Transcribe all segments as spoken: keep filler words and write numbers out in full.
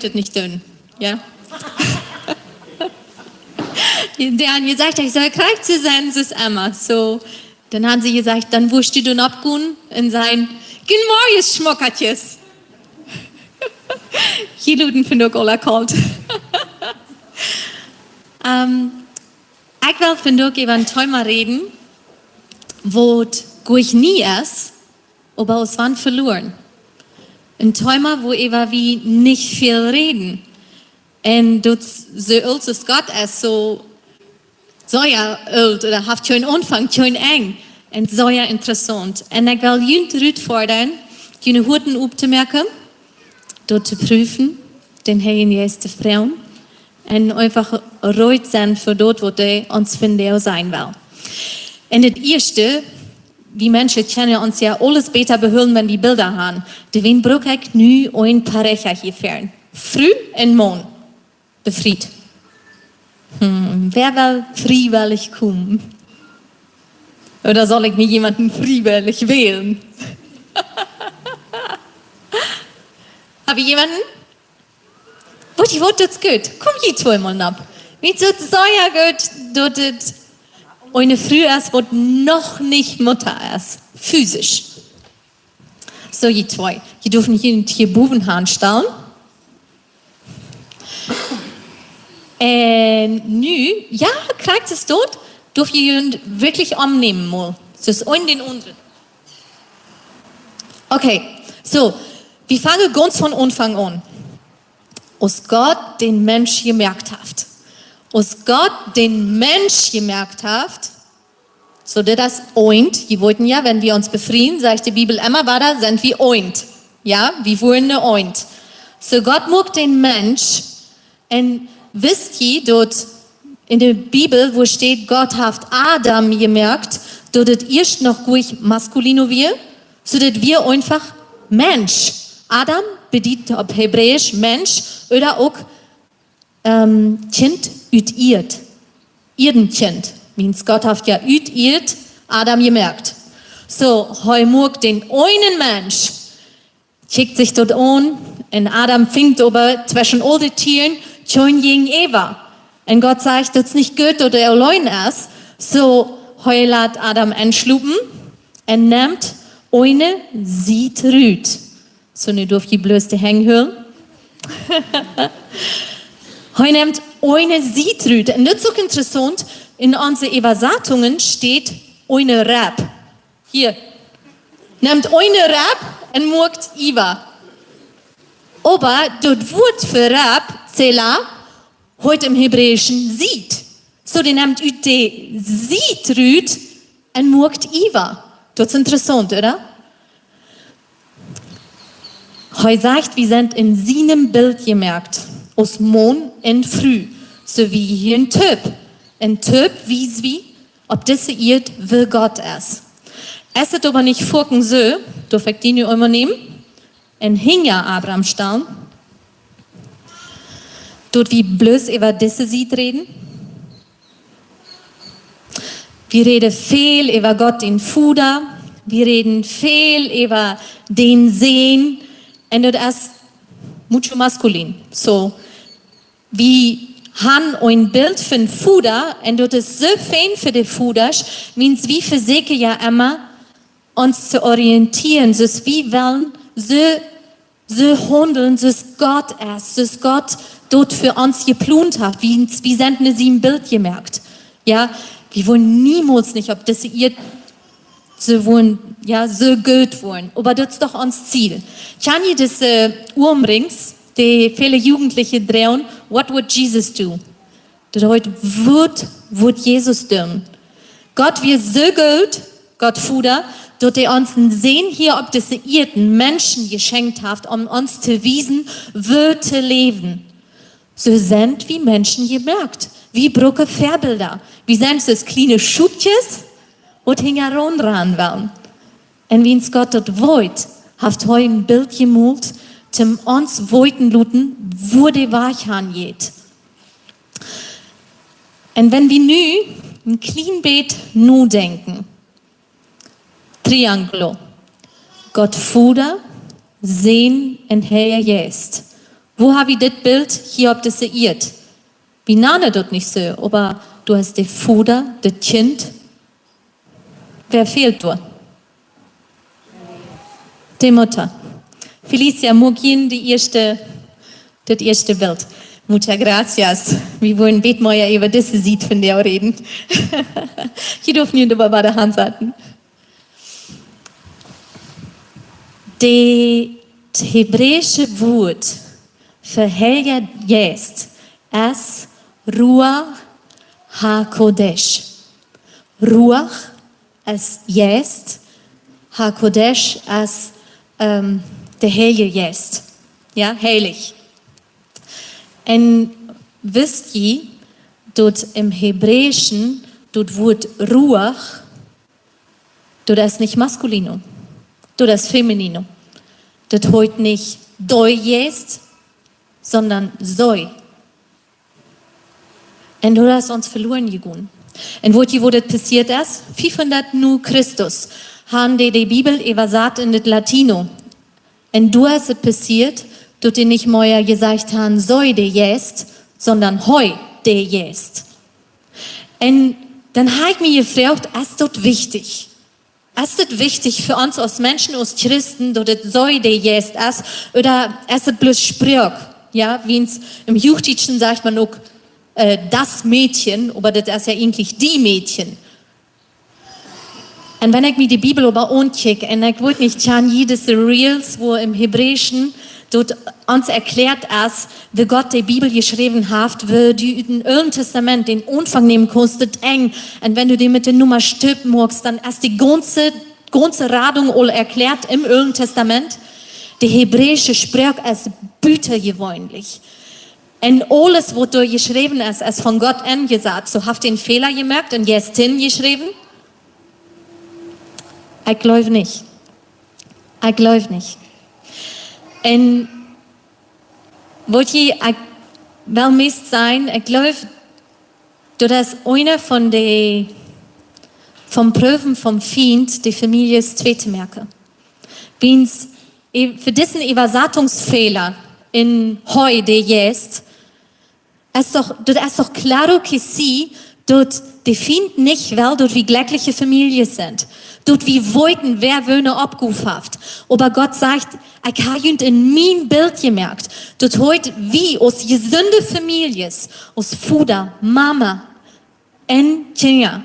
daut nich doonen. Jo? Dee han jesajcht, ekj saul krakjt soo sennen aus emma. Soo, dan han see jesajcht, dan wurscht du dan oppgonen un sajen: "Guten Morgen, Schmockertjes." Jie luden vondoag aula kolt. Ehm, ekj well vondoag äwa een Thema räden, waut goa nich es, oba aus wan veloaren. Een Thema, wuaräwa wie nich väl räden. Un daut soo oolt aus Gott es, soo, soo oolt, ooda haft kjeen Aunfank, kjeen Enj. Un soo interessaunt. Un ekj well junt rutfodren, june Hoaten optomoaken, daut to prüfen, dän Heiljen Jeist to froagen. Un eefach reed sennen fa daut, waut hee ons vondoag sajen well. Un daut ieeschte, wie Menschen kjennen ons jo aules bäta behoolen, wan wie Bilda han. Doawäajen bruk ekj nu een Parecha hia väaren. Fru un Maun, befriet. Hm, wäa well friewellich komen? Ooda saul ekj mie jemaunt friewellich wälen? Hab wie jemaunt? Waut, waut, daut es goot. Kom jie twee mol nopp. Mie es daut sea goot, daut et eene Fru es, waut noch nich Mutta es. Physisch. Soo, jie twee. Jie derwen junt hia bowen hanstalen. Un nu, jo, krakjt soo, derw jie junt werkjlich aunneemen mol. Soo aus eena dän aundren. Okay, soo, wie fangen gaunz von Aunfank aun. Aus Gott dän Mensch jemoakt haft. Aus Gott dän Mensch jemoakt haft, soo, daut es eent. Jie weeten jo, wan wie ons befrieen, sajcht de Bibel emma wada, sent wie eent. Jo, wie woaren eent. Soo, Gott moakt dän Mensch, un wisst jie, daut en de Bibel, wua steit, Gott haft Adam jemoakt, daut et ieescht noch goa nich masculino wia, soo daut wia eefach Mensch. Adam bediet opp Hebräisch Mensch, ooda uk ehm, Kjint ut Ieed. Ieedenkjint. Wiels Gott haft jo ut Ieed Adam jemoakt. Soo, hee moakt dän eenen Mensch, kjikjt sikj daut aun, un Adam finjt oba tweschen aul de Tieren kjeen Jäajenäwa. Un Gott sajcht, daut es nich goot, daut hee auleen es. Soo, hee lat Adam enschlopen un nemt eene Sied rut. Soo, nu derw jie bloos de Henj hoolen. Hee nemt eene Sied rut. Un daut es uk interessaunt, en onse Äwasatungen steit eene Reb. Hia. Nemt eene Reb un moakt äwa. Oba daut Wuat fa Reb, Zela, heet em Hebräischen Sied. Soo, dee nemt ut de Sied rut un moakt äwa. Daut es interessaunt, ooda? Hee sajcht, wie sent en sienem Bilt jemoakt, aus Maun un Fru, soo aus hia en Typ. En Typ wiest wie opp dise Ieed, woo Gott es. Es et oba nich foaken soo, derw ekj dee nu emol nämen? Un hinja Abraham stalen, daut wie bloos äwa dise Sied räden. Wie räden väl äwa Gott dän Voda. Wie räden väl äwa dän Sän. Un daut es mucho masculin. Soo, wie han een Bilt von Voda, un daut es soo fein fa de Vodasch, wiels wie vesieekjen jo emma ons to orientieren, soo aus wie wellen soo, soo haundlen, soo aus Gott es, soo aus Gott daut fa ons jeplont haft, wie, wie sent en sien Bilt jemoakt. Jo, wie woaren niemols nich opp dise Ieed soo woaren, jo, soo goot woaren. Oba daut es doch ons Ziel. Kjann jie dise Uamrings, dee väle Jugendliche droagen, What would Jesus do? Daut heet, waut wudd Jesus doonen? Gott wia soo goot, Gott Voda, daut hee ons een Sän hia opp dise Ieed, Menschen jeschenkt haft, om ons to wiesen, woo to läwen. Soo sent wie Menschen jemoakt. Wie brucken Väabilda. Wie sent soo aus kjliene Schopkjes, waut hinjaraun rannen wellen. Un wiels Gott daut weet, haft hee een Bilt jemolt, toom ons weeten loten, wua de Wajch han jeit. Un wan wie nu een kjlien bät nodenkjen, Triángulo, Gott Voda, Sän un Heilja Jeist. Woo ha wie dit Bilt hia opp dise Ieed? Wie nanen daut nich soo, oba du hast de Voda, daut Kjint. Wäa fält doa? De Mutta. Felicia, muak jie de ieeschte, daut ieeschte Bilt? Muchas gracias. Wie wellen bät mea äwa dise Sied von die räden. Jie darwen nu äwa de Haunt saten. De hebräische Wuat fa Heilja Jeist es Ruach HaKodesh. Ruach es Jeist, HaKodesh es, ähm, de Heilje Jeist. Jo, heilich. Un wist jie, daut em Hebräischen daut Wuat Ruach, daut es nich masculino, daut es femenino. Daut heet nich de Jeist, sonda see. Un daut es ons veloaren jegonen. Un weet jie, woo daut passieet es? Fiefhundat no Christus haben dee de Bibel äwasat en daut Latino. Un doa es et passieet, daut dee nich mea jesajcht haben, see de Jeist, sonda hee de Jeist. Un dan ha ekj mie jefroacht, es daut wichtich? Es daut wichtich fa ons aus Menschen, aus Christen, daut et see de Jeist es, ooda es et bloos Sproak? Jo, wiels em Huachdietschen sajcht maun uk, äh, das Mädchen, oba daut es jo eejentlich die Mädchen. Un wan ekj mie de Bibel oba aunkjikj, un ekj weet nich, kjann jie dise Reels, woo em Hebräischen daut ons erkjläat es, woo Gott de Bibel jeschräwen haft, woo du ut dän Oolen Tastament dän Aunfank nämen kaust, daut Enj. Un wan du dee met de Numma Step moakst, dan es de gaunze, gaunze Radunk aul erkjläat em Oolen Tastament. De hebräische Sproak es butajeweenlich. Un aules, waut doa jeschräwen es, es von Gott enjesat. Soo haft dee een Fäla jemoakt un jeist enjeschräwen? Ekj gleew nich. Ekj gleew nich. Un weet jie, ekj well meist sajen, ekj gleew, daut es eena von de, von Proowen vom Fient, de Famieljes twee to moaken. Wiels, e-, fa disen Äwasatungsfäla en hee de Jeist, es doch, daut es doch claro que sí, daut de Fient nich well, daut wie jlekjliche Famieljes sent. Daut wie weeten, wäa woo ne Oppgow haft. Oba Gott sajcht, ekj ha junt en mien Bilt jemoakt. Daut heet, wie aus jesunde Famieljes, aus Voda, Mama un Kjinja.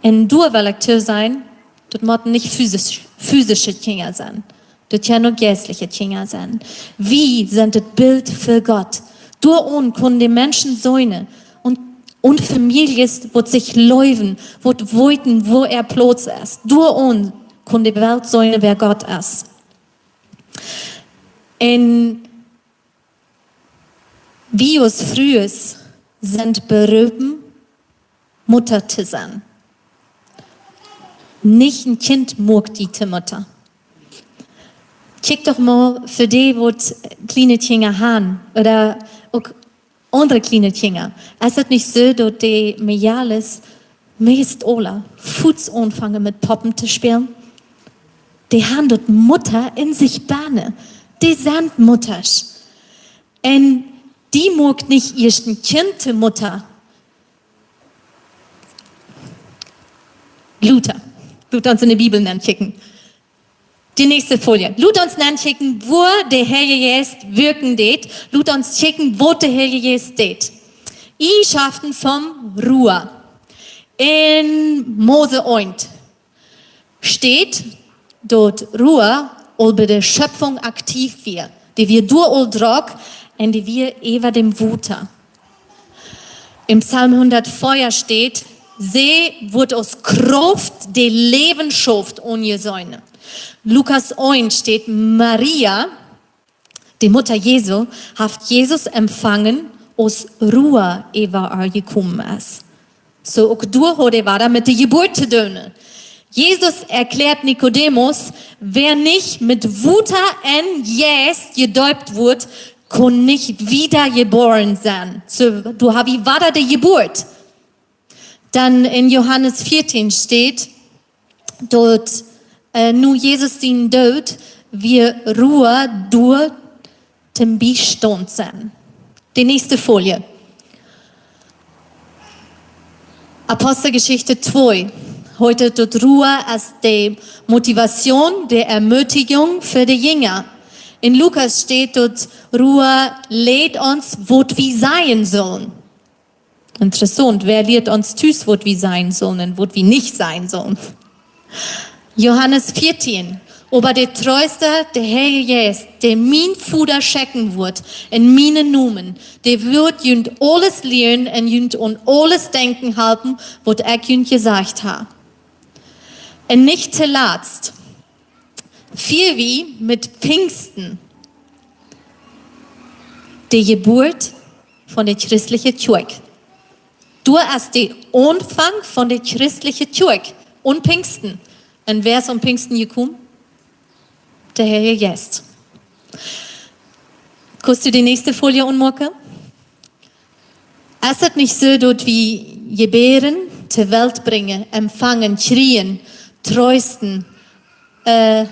Un doa well ekj too sajen, daut motten nich physisch, physische Kjinja sennen. Daut kjennen uk jeistliche Kjinja sennen. Wie sent daut Bilt fa Gott. Doaraun kjennen de Menschen seenen un, un Famieljes, waut sikj leewen, waut weeten, woo äa Plauz es. Doaraun kaun de Welt seenen, wäa Gott es. Un wie aus Frues sent beroopen, Mutta to sennen. Nich een Kjint moakt die to Mutta. Kjikj doch mol fa dee, waut kjliene Kjinja haben, ooda uk aundre kjliene Kjinja. Es daut nich soo, daut de Mejales meist aula fuaz aunfangen met Poppen to spälen? Dee haben daut Mutta en sikj bennen. Dee sent Muttasch. Un dee moakt nich ieescht een Kjint to Mutta. Lota. Lot ons en de Bibel nenkjikjen. De näakjste Folie. Lot ons nenkjikjen, woo de Heilje Jeist wirkjen deed. Lot ons kjikjen, waut de Heilje Jeist deed. Ieejenschaften vom Ruach. En Mose eent steit, daut Ruach aul bie de Schöpfung aktiv wia. Dee wia doa aul drock un dee wia äwa däm Wota. Em Psalm hundat vea steit, see woat aus Krauft, dee Läwen schauft, aunjeseenen. Lukas eent steit, Maria, de Mutta Jesu, haft Jesus empfangen, aus Ruach äwa ar jekomen es. Soo uk doa haud et wada met de Jeburt to doonen. Jesus erkjläat Nikodemus, wäa nich met Wota un Jeist jedeept woat, kaun nich wada jebuaren sennen. Soo, doa ha wie wada de Jeburt. Dan en Johanes vieetieen steit, daut, äh, no Jesus sienen Doot wia Ruach doa toom Biestaunt sennen. De näakjste Folie. Aposteljeschicht twee. Hia daut Ruach es de Motivation, de Ermutigung fa de Jinja. En Lukas steit daut Ruach lieet ons, waut wie sajen sellen. Interessaunt, wäa lieet ons tus, waut wie sajen sellen un waut wie nich sajen sellen? Johanes vieetieen. Oba de Treesta, de Heilje Jeist, dän mien Voda schekjen woat en mienen Nomen, dee woat junt aules lieren un junt aun aules denkjen halpen, waut ekj junt jesajcht hab. Un nich toolatst, fia wie met Pinjsten de Jeburt von de christelje Kjoakj. Daut es de Aunfank von de christelje Kjoakj. Aun Pinjsten. Un wäa es aun Pinjsten jekomen? De Heilje Jeist. Kaust du de näakjste Folie aunmoaken? Es daut nich soo, daut wie jebäaren, to Welt brinjen, empfangen, kjrieen, treesten, äh,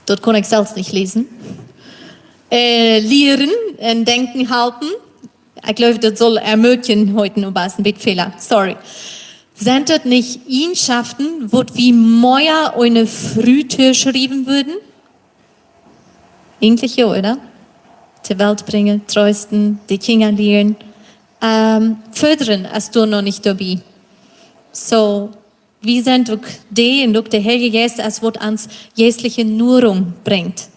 daut kaun ekj selfst nich läsen. Äh, lieren un denkjen halpen. Ekj jleew, daut saul ermutjen hia, oba es een bät Fäla. Sorry. Sent daut nich Eajenschoften, waut wie mea eene Fru toschriewen wudden? Eejentlich jo, ooda? To Welt brinjen, treesten, de Kjinja lieren. Ähm, fördren es doa noch nich doabie. Soo, wie sent uk dee, un uk de Heilje Jeist es, waut ons jeistelje Noarunk brinjt.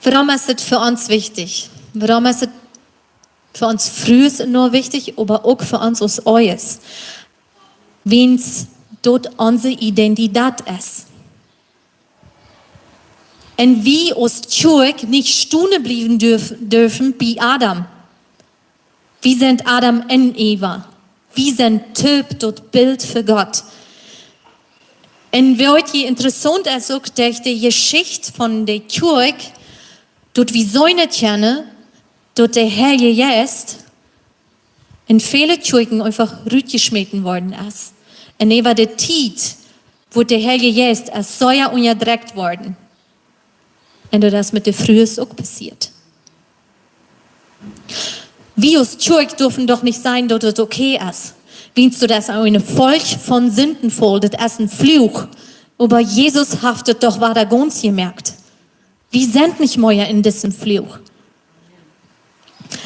Wuarom es et fa ons wichtich? Wuarom es et fa ons Frues enorm wichtich, oba uk fa ons aus Ehes? Wiels daut onse Identität es. Un wie aus Kjoakj nich stonen bliewen dürf-, dürfen bie Adam. Wie sent Adam un Eva. Wie sent toop daut Bilt fa Gott. Un waut hia interessaunt es uk, daut de Jeschicht von de Kjoakj, daut wie seenen kjennen, daut de Heilje Jeist en väle Kjoakjen eefach rutjeschmäten worden es. Un äwa de Tiet, wua de Heilje Jeist es sea unjadrekjt worden. Un daut es met de Frues uk passieet. Wie aus Kjoakj dürfen doch nich sajen, daut et okay es. Wiels daut es eene Folj von Sindenfaul, daut es een Fluch. Oba Jesus haft et doch wada gaunz jemoakt. Wie sent nich mea en disen Fluch.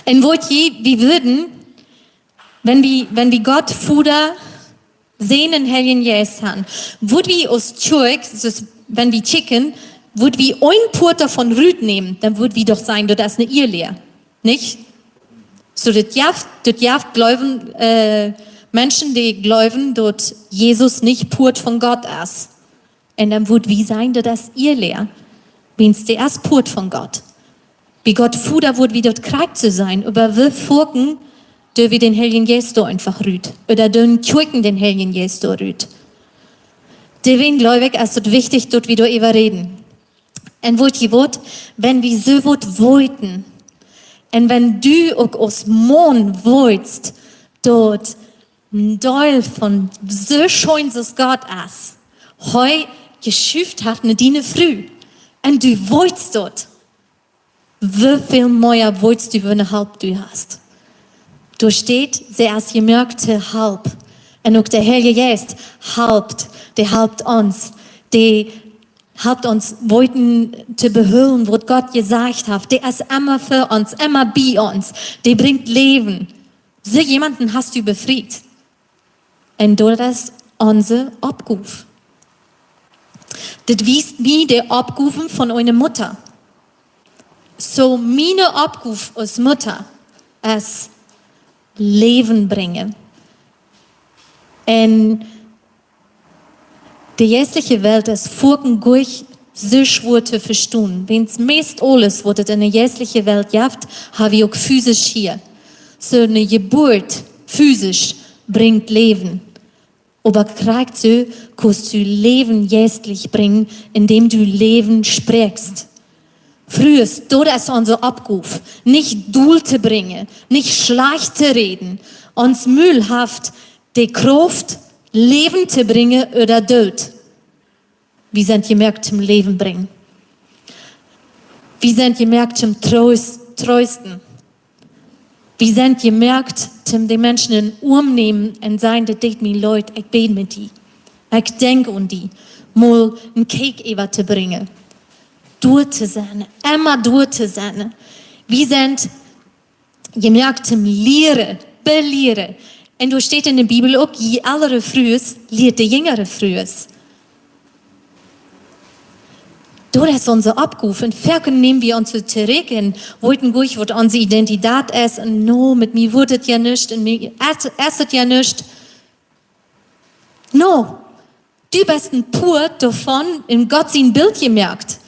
Un waut hia, wie wudden, wan wie, wan wie Gott Voda, Sän un Heiljen Jeist han, wudd wie aus Kjoakj, soo aus wan wie kjikjen, wudd wie een Poat doavon rutnämen, dan wudd wie doch sajen, daut es eene Ieelia. Nich? Soo, daut jeft, daut jeft jleewen, äh, Menschen, dee jleewen, daut Jesus nich Poat von Gott es. Un dan wudd wie sajen, daut es Ieelia. Wiels dee es Poat von Gott. Bie Gott Voda wudd wie daut krakjt soo sajen, oba wie foaken, doo wie dän Heiljen Jeist doa eefach rut. Ooda doonen Kjoakjen dän Heiljen Jeist doa rut. Doawäajen jleew ekj, es et wichtich, daut wie doaräwa räden. Un weet jie waut, wan wie soo waut weeten, un wan du uk aus Maun weetst, daut een Deel von soo scheen aus Gott es, hee jeschuft haft no diene Fru, un du weetst daut, woo väl mea weetst du, waut ne Help du hast. Doa steit, see es jemoakt to Help. Un uk de Heilje Jeist halpt, dee halpt ons, dee halpt ons weeten to behoolen, waut Gott jesajcht haft. Dee es emma fa ons, emma bie ons. Dee brinjt Läwen. Soo jemaunden hast du befriet. Un daut es onse Oppgow. Dit wiest mie de Oppgow von eene Mutta. Soo miene Oppgow aus Mutta es Läwen brinjen. Un de jeistelje Welt es foaken goanich soo schwoa to vestonen. Wiels meist aules, waut et en de jeistelje Welt jeft, ha wie uk fisisch hia. Soo ne Jeburt fisisch brinjt Läwen. Oba krakjt soo kaust du Läwen jeistlich brinjen, endäm du Läwen spräakjst. Frues, daut es onse Oppgow. Nich dol to brinjen, nich schlajcht to räden. Ons Mul haft de Krauft, Läwen to brinjen ooda Doot. Wie sent jemoakt toom Läwen brinjen. Wie sent jemoakt toom treesten. Wie sent jemoakt toom de Menschen em Oarm nämen un sajen: "Daut deed mie leet, ekj bäd met die. Ekj denkj aun die." Mol een Cake äwa to brinjen. Doa to sennen, emma doa to sennen. Wie sent jemoakt toom lieren, belieren. Un doa steit enne Bibel uk: "Jie eldre Frues, lieet de jinjre Frues." Daut es onse Oppgow. Un foaken näm wie ons soo trigj un weeten goanich, waut onse Identität es. Un: "No, met mie woat et jo nuscht, un mie es, es et jo nuscht." No, du best een Poat doavon, en Gott sien Bilt jemoakt.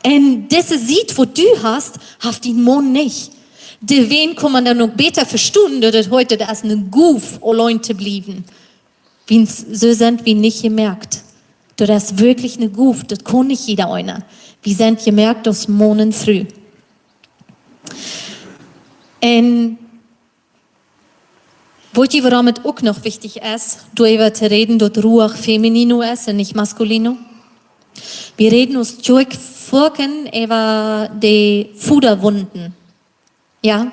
Un dise Sied, waut du hast, haft dien Maun nich. Doawäajen kaun maun dan uk bäta vestonen, daut et heet, daut es ne Gow, auleen to bliewen. Wiels soo sent wie nich jemoakt. Daut es werkjlich ne Gow, daut kaun nich jieda eena. Wie sent jemoakt aus Maun un Fru. Un weet jie, wuarom et uk noch wichtich es, doaräwa to räden, daut Ruach femenino es un nich masculino? Wie räden aus Kjoakj foaken äwa de Vodawunden. Jo?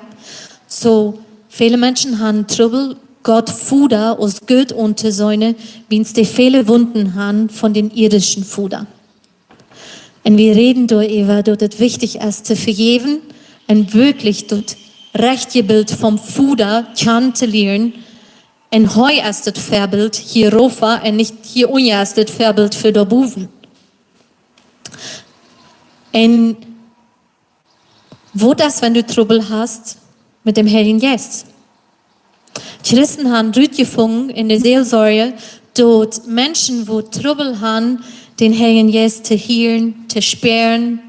Soo, väle Menschen han Trubbel, Gott Voda aus Gott auntoseenen, wiels dee väle Wunden han von dän irdischen Voda. Un wie räden doaräwa, daut et wichtich es to vejäwen un werkjlich daut rajchte Bilt vom Voda kjanen to lieren. Un hee es daut Väabilt hia rowa un nich hia unja es daut Väabilt fa doa bowen. Un waut es, wan du Trubbel hast met däm Heiljen Jeist? Christen han rutjefungen enne Seelsorj, daut Menschen, waut Trubbel han, dän Heiljen Jeist to hieren, to spieren,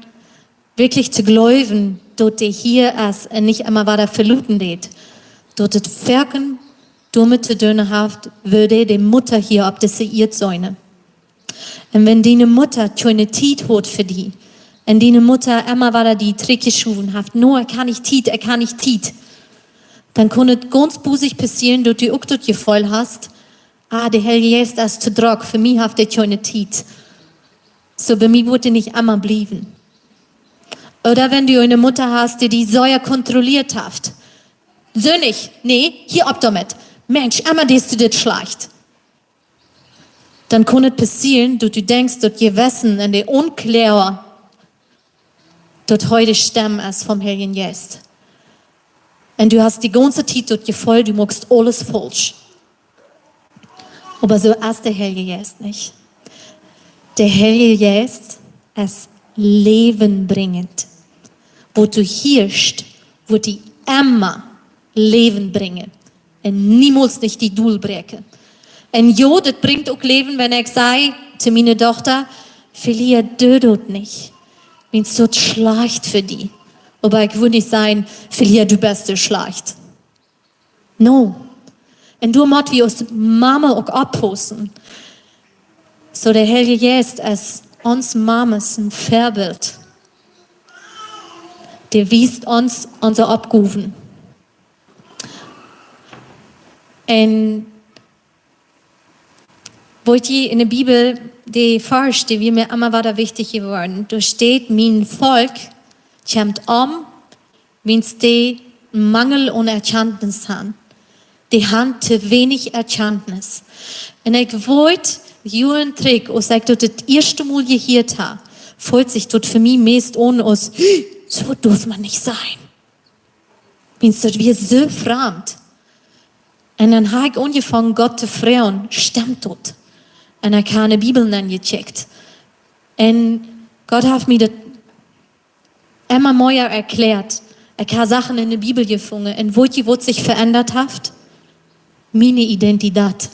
werkjlich to jleewen, daut dee hia es un nich emma wada veloten deed, daut et foaken doamet to doonen haft, woo dee de Mutta hia opp dise Ieed seenen. Un wan diene Mutta kjeene Tiet haud fa die, un diene Mutta emma wada die trigjjeschowen haft: "No, ekj ha nich Tiet, ekj ha nich Tiet", dan kaun et gaunz bosich passieren, daut du uk daut Jefeel hast: "Ah, de Heilje Jeist es to drock, fa mie haft dee kjeene Tiet. Soo, bie mie woat dee nich emma bliewen." Ooda wan du eene Mutta hast, dee die sea kontrolieet haft: "Soo nich, nä, hia opp doamet. Mensch, emma deist du dit schlajcht." Dan kaun et passieren, daut du denkjst, daut Jewessen un de Aunkloaga, daut hee de Stemm es vom Heiljen Jeist. Un du hast de gaunze Tiet daut Jefeel, du moakst aules faulsch. Oba soo es de Heilje Jeist nich. De Heilje Jeist es läwenbrinjent. Waut du hieescht, woat die emma Läwen brinjen un niemols nich die dol bräakjen. Un jo, daut brinjt uk Läwen, wan ekj saj to miene Dochta: "Filia, doo daut nich, wiels daut schlajcht fa die." Oba ekj wudd nich sajen: "Filia, du best soo schlajcht." No. Un doa mott wie aus Mame uk oppaussen. Soo, de Heilje Jeist es ons Mames een Väabilt. Dee wiest ons onse Oppgowen. Un weet jie, enne Bibel, de Varsch, dee wia mie emma wada wichtich jeworden. Doa steit: "Mien Volkj kjemt om, wiels dee Mangel aun Erkjantnis han." Dee han to weinich Erkjantnis. Un ekj weet, Joaren trigj, aus ekj daut daut ieeschte Mol jehieet ha, feelt sikj daut fa mie meist aun aus: "Soo darf maun nich sajen." Wiels daut wia soo framd. Un dan ha ekj aunjefongen, Gott to froagen: "Stemt daut?" Un ekj ha enne Bibel nenjekjikjt. Un Gott haft mie daut emma mea erkjläat. Ekj ha Sachen enne Bibel jefungen. Un weet jie, waut sikj veendat haft? Miene Identität.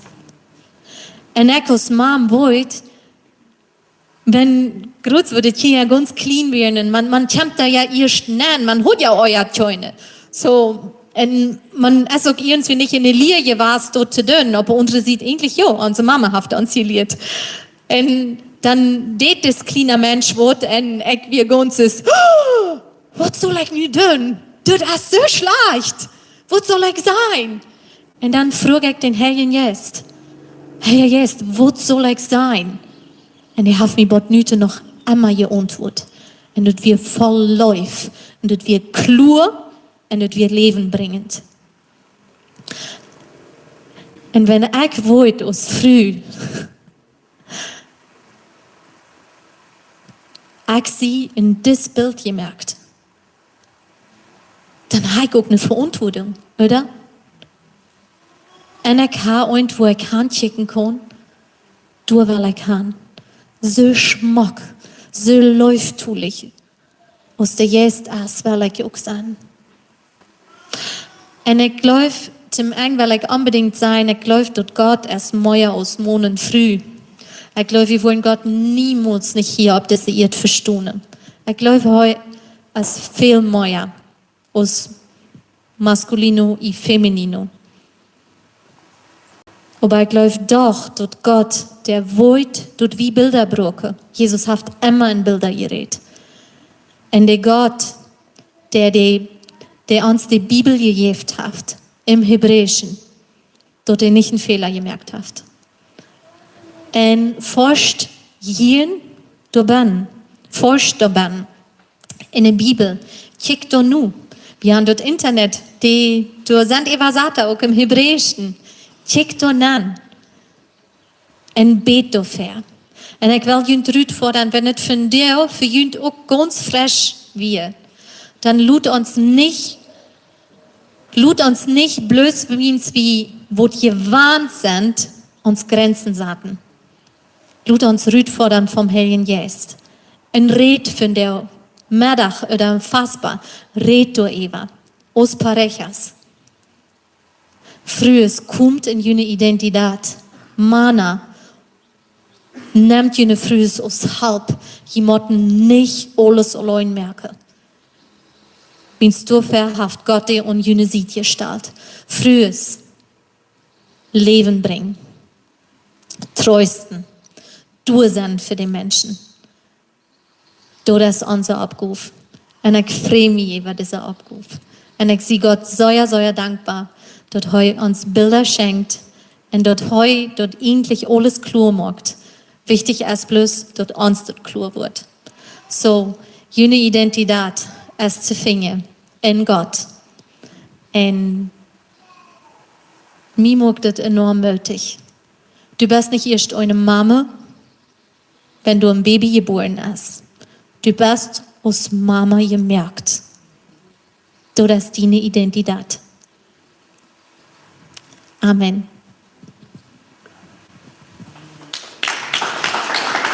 Un ekj aus Mam weet, wan, groz, woo de Kjinja gaunz kjlien wieren, un maun, maun kjemt doa jo ieescht nenn, maun haud jo ea kjeene. Soo, un maun es uk irjentwua nich enne Lia jewast, daut to doonen. Opp de aundre Sied eejentlich jo, onse Mame haft ons jelieet. Un dan deed dis kjliena Mensch waut, un ekj wia gaunz soo: "Oh, waut saul ekj nu doonen? Daut es soo schlajcht. Waut saul ekj sajen?" Un dan fruach ekj dän Heiljen Jeist: "Heilja Jeist, waut saul ekj sajen?" Un hee haft mie bat nu too noch emma jeauntwuat. Un daut wia voll Leew. Un daut wia kloa. Un daut wia läwenbrinjent. Un wan ekj weet aus Fru, ekj sie en dit Bilt jemoakt, dan hab ekj uk ne Veauntwuatunk, ooda? Un ekj hab eent, wua ekj hankjikjen kaun, doa well ekj han. Soo schmock, soo leeftolich aus de Jeist es, well ekj uk sennen. Un ekj jleew, toom Enj well ekj onbedinjt sajen, ekj jleew daut Gott es mea aus Maun un Fru. Ekj jleew, wie woaren Gott niemols nich hia opp dise Ieed vestonen. Ekj jleew, hee es väl mea aus masculino y femenino. Oba ekj jleew doch daut Gott, dee weet daut wie Bilda bruken. Jesus haft emma en Bilda jerät. Un de Gott, dee, dee, dee ons de Bibel jejäft haft, em Hebräischen, daut hee nich en Fäla jemoakt haft. Un forscht hia doabennen, forscht doabennen en de Bibel, kjikj doa no. Wie han daut Internet, dee, doa sent Äwasata uk em Hebräischen. Kjikj doa nenn. Un bät doafäa. Un ekj well junt rutfodren, wan et vondoag fa junt uk gaunz fresch wia, dan lot ons nich, lot ons nich bloos, wiels wie waut jewant sent, ons Grenzen saten. Lot ons rutfodren vom Heiljen Jeist. Un rät vondoag Meddach ooda Faspa, rät doaräwa. Aus parejas. Frues, komt en june Identität. Mana, nemt june Frues aus Help. Jie motten nich aules auleen moaken. Wiels doafäa haft Gott dee aun june Sied jestalt. Frues, Läwen brinjen, treesten, doa sennen fa de Menschen. Daut es onse Oppgow. Un ekj frei mie äwa dise Oppgow. Un ekj sie Gott sea, sea dankboa, daut hee ons Bilda schenkjt un daut hee daut eejentlich aules kloa moakt. Wichtich es bloos, daut ons daut kloa woat. Soo, june Identität es to finjen en Gott. Un mie moakt daut enorm mootich. Du best nich ieescht eene Mama, wan doa en Baby jebuaren es. Du best aus Mama jemoakt. Daut es diene Identität. Amen.